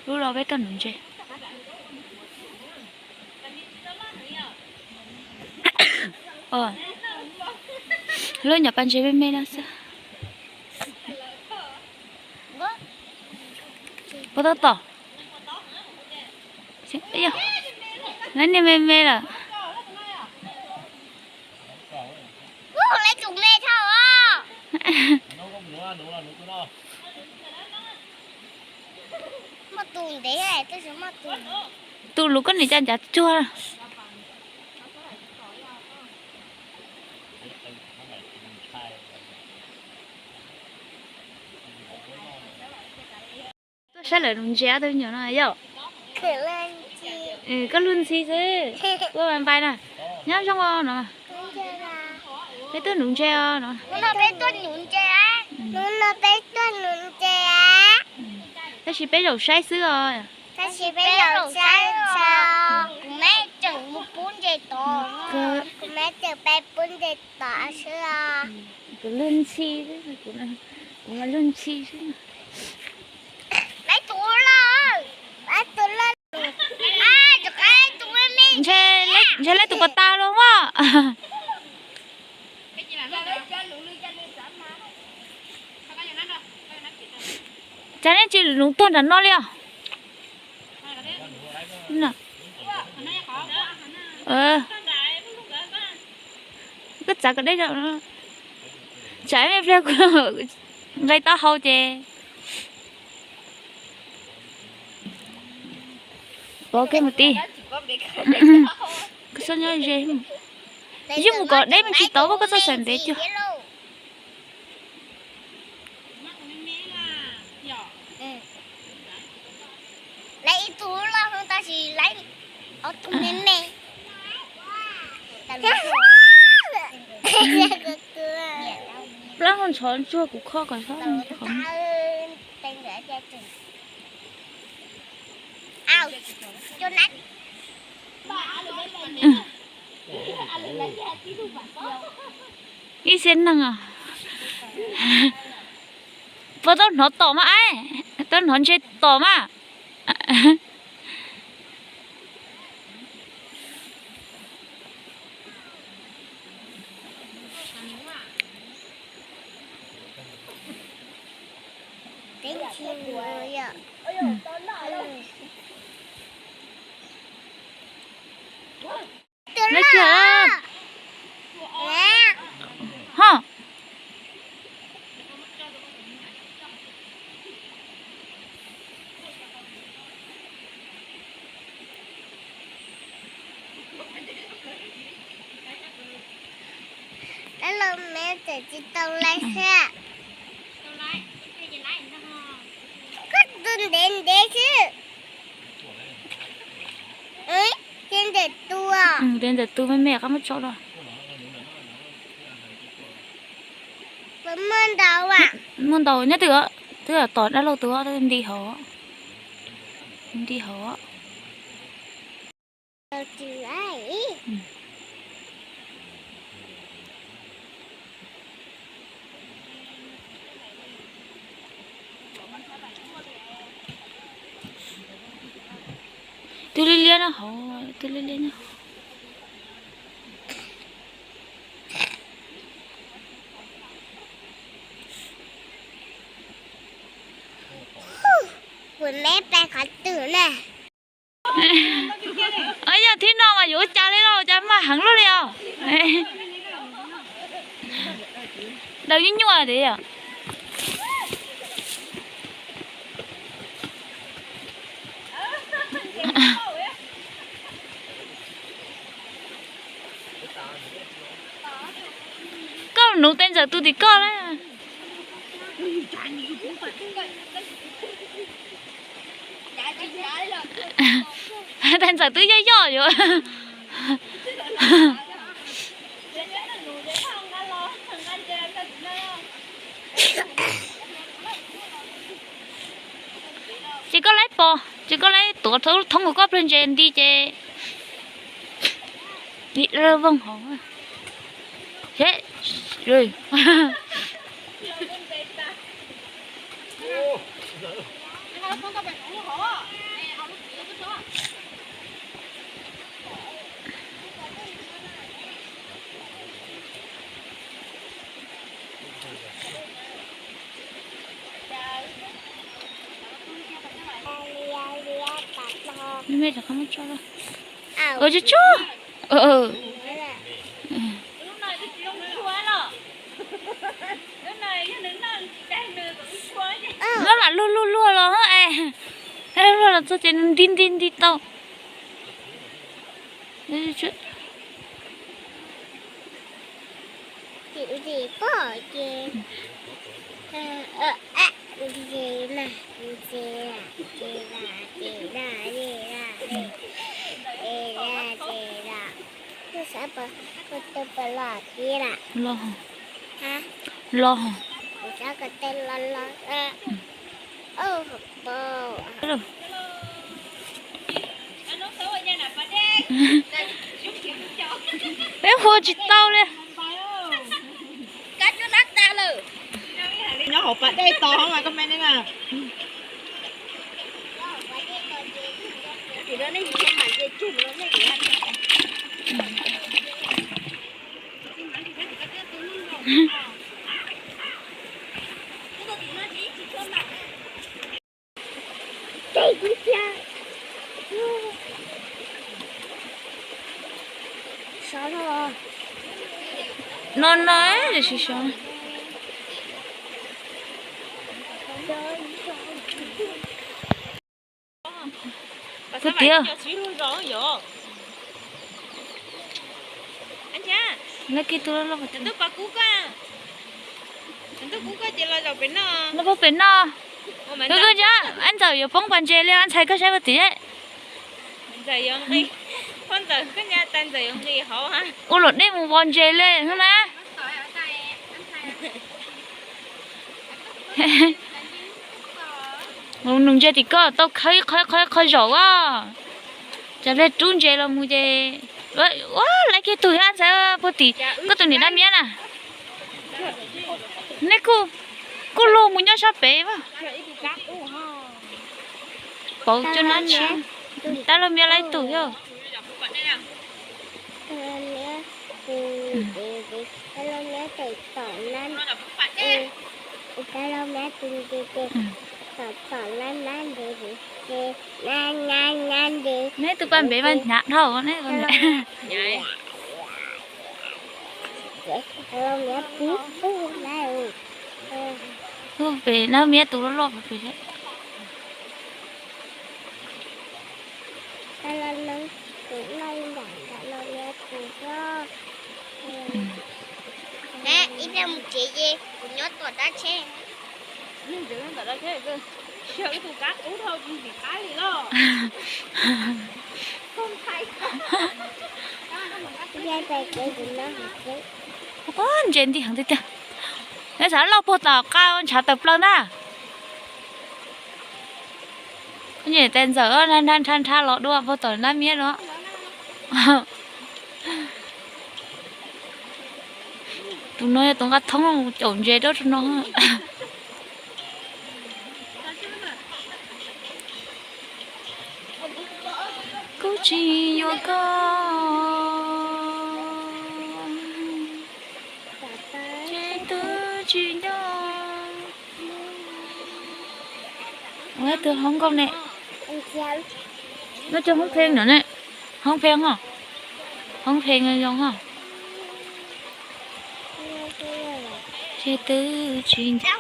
Lub los peb tuaj nuv ntses. Lub nyuam pas ntses me me no xwb. Puas tau tom? Lawv niag me me lawm. Tus lus koj nim ca ncav cuag. Tuaj saib lawv nuv ntses ob tug me nyuam no yom. Koj luag ntxhi xwb, ua npai na. Nyob zoo no. Peb tuaj nuv ntses os no. Hnub no peb tuaj nuv ntses. Tab sis peb zaum saib xwb os. Tab sis peb zaum saib os. Kuv meb tseem mus pub ntses tod. Kuv meb tseem peb pub ntses tod xwb os. Kuv luag ntxhi, kuv mas luag ntxhi xwb. Ntshe, ntshe lawv tus puas tas los mas. Cas nej tsis nuv tuag nram no li os? Koj txav kom deb, tsam me pliag kuv nqe taub hau ces pov kiag mus tib. Koj txhob nyob ze, yug mus kom deb me ntsis tod koj txhob xav ntev cuag. Lawv ib tug loj hwv tab sis lawv ob tug me me. Plab ho ntshov ntsuag kuv kho kom txhob ntshov. Ib txhia neeg os. Puas tau hnov tom mas, tau hnov ntses tom mas. Leej twg? Ho. Lawv los me tseem tsis tau laib thiab. Koj tus ntev ntev xwb. Ces ntawm tus, ces ntawm tus me me qab muab tso los. Muaj ntau, nyob twb, twb tom dab laug tus, nti hauv, nti hauv. Twb liab liab no hauv, twb liab liab no. Kuv meb peb qhov twg na. Yog thib no mas yuav ua cas li los cas mas heev luaj li os. Daws nyuaj nyuaj tiag. Koj nuv tes ntxawm tus tim koj na. Tes ntxawm twb yoj yoj yuav. Ces koj laib pos, ces koj laib tuav thoob kuv koj plawg ntses nti ces vooj hauv. Ua tsuj tsuj. Lub mam luag luag luag los es, luag los txog ces nti nti nti tau. Ces pom ces, ces na, ces, ces, ces, ces, ces, Los, los. Peb hu tsis tau li. Nyob hauv pas dej tos mas koj me ne na. No no, tsis so. Puag tim. Lawv kiag tus loj loj. Lawv puag pem no. Koj koj ntsia, ab ntxawm yuav poob pas ntses li, ab ntxhais koj saib puag tim. Ua luam dej mus vov ntses li na. Nws ntsia tim koj tau khawb qhov qhov qhov zaum a. Tsam pliag rub ntses los mus ces, ua laiv kiag tus thiab ntxhais puag tim koj tus niam dab miab na. Nej kuj, kuj luag mus nyob sab pem. Pauv cov nab tshiab, dab laug miab laib tus thiab. Neb tus paj npev mas hnyav dhau ne. Pem dab miab tus loj loj pem. Ib pliag mus tsev ces kuv nyob tom dab tsheb. Ntses nti heev tiag tiag. Neb xav loj puag tom qab ntshav tawm plaws ntag. Nyem tais ntxawm nrha nrha nrha los dua puag tom nab miab no. Tus no yog tus nqa thoob caum ntses dab rau no. Kuv tsis yuav koj, ces twb tsis nco. Ua tus hoob nkauj ne. Nyob cov hoob pheej no ne. Hoob pheej ho. Hoob pheej zoo ho. Ces twb tsis nco.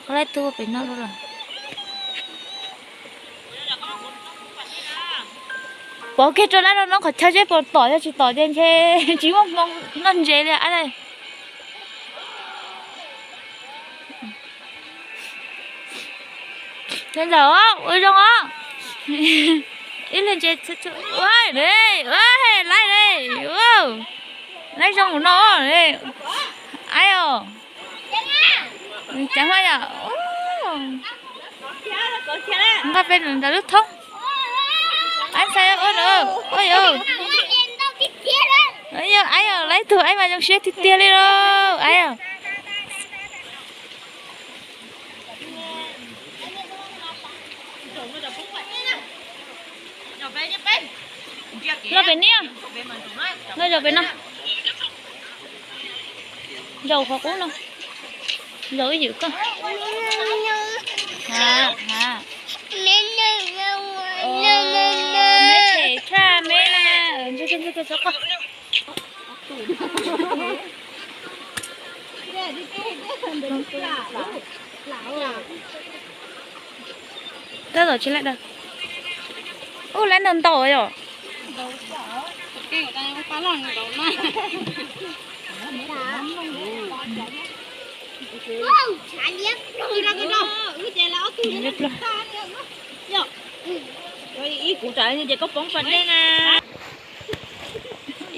Qhov laib tuaj pem no lawm. Pov kiag rau lawv no qhov chaw seb puas tom, yog tsis tom ces ntshe tsis muaj hmoo noj ntses li. Ntxawm, ua zoo os. Ib leeg ntses, laib li, laib zoo mus no. Aib os. Ceev yom. Nqa pem ntawm lub thoob. Aib ntxhais ua, ua yom. Aib os, laib tug aib mas zoo siab tiag tiag li lauj, aib os. Los pem no, los zaum pem no. Zaum qhov qub no. Zaum ib ywm koj. Ha, ha. Me them tha me na. Ntsia, ntsia, ntsia, ntsia koj. Tab tom tsis laib daws. Ub, laib ntau ntau yom.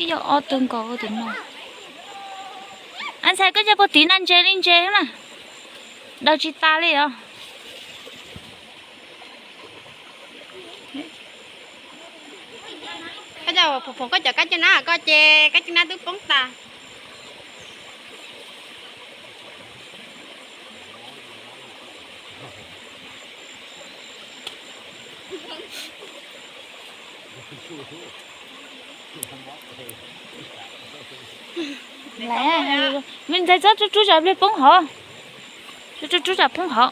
Ib yog ob tug nkaus tus no. Ab, ntxhais koj cia puag tid na, ntse li ntse na. Daws tsis tas li os. Koj coj phoom phoom koj cov kab caj nab koj ces kab caj nab twb poob tas. Me ntxhais txhob rub rub tsam pliag poob hov. Rub rub tsam poob hov.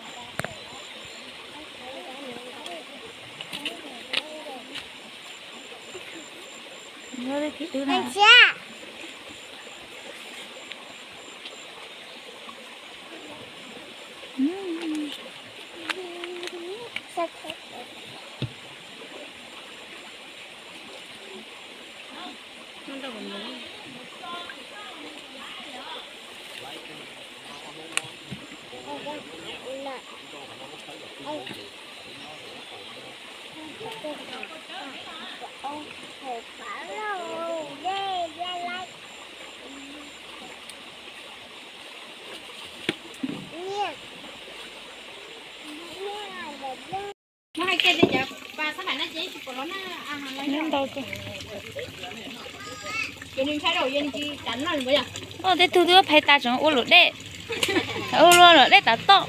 Ntau. Tej tug twb phais tas tseem ua luam dej, ua luam dej tav toj.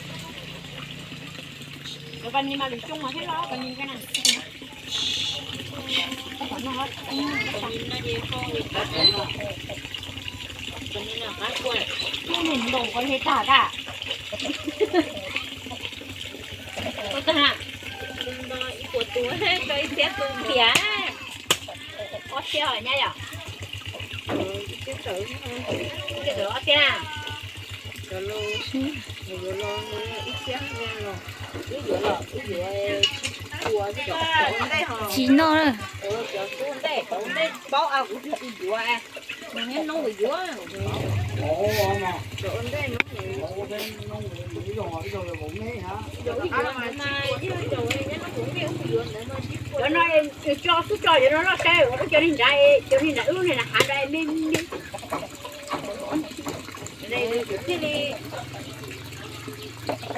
Ib puas tus, ib txhiab tus ntiag. Ob txhiab nyab yom? Ob txhiab. Tsis noj na. Cov no tso xub tso cov no loj saib, ua cov neeg nrad, cov neeg nrad wb lub neeg nrad hav nrad me me. Thiaj li,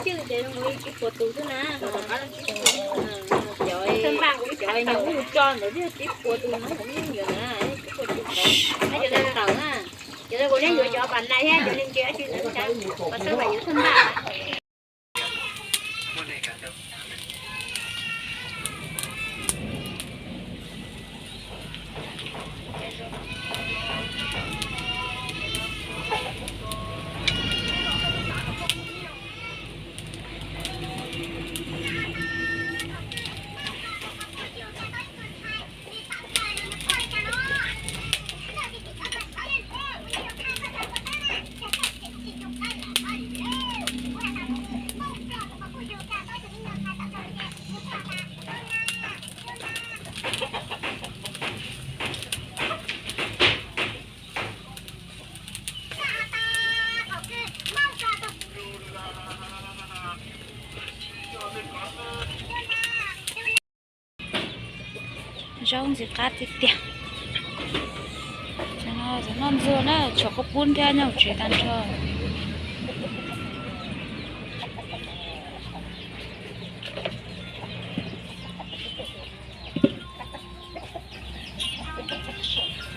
thiaj li ces ib puas tus xwb na. Cov npaj kuv cov nyob mus tso ntawd thiaj tib puas tus no, ib puas tus tawm na. Cov kuv neb yuav cov pas nais thiab cov neeg ntse tsis ntawd, pas thawj pas yuav thawj npaj. Zaub ntxim qab tiag tiag. Tam no noj ntxuag na, tshuav qhaub poob thiab nyob hauv tsev tag nrho.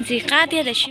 Ntxim qab tiag tiam sis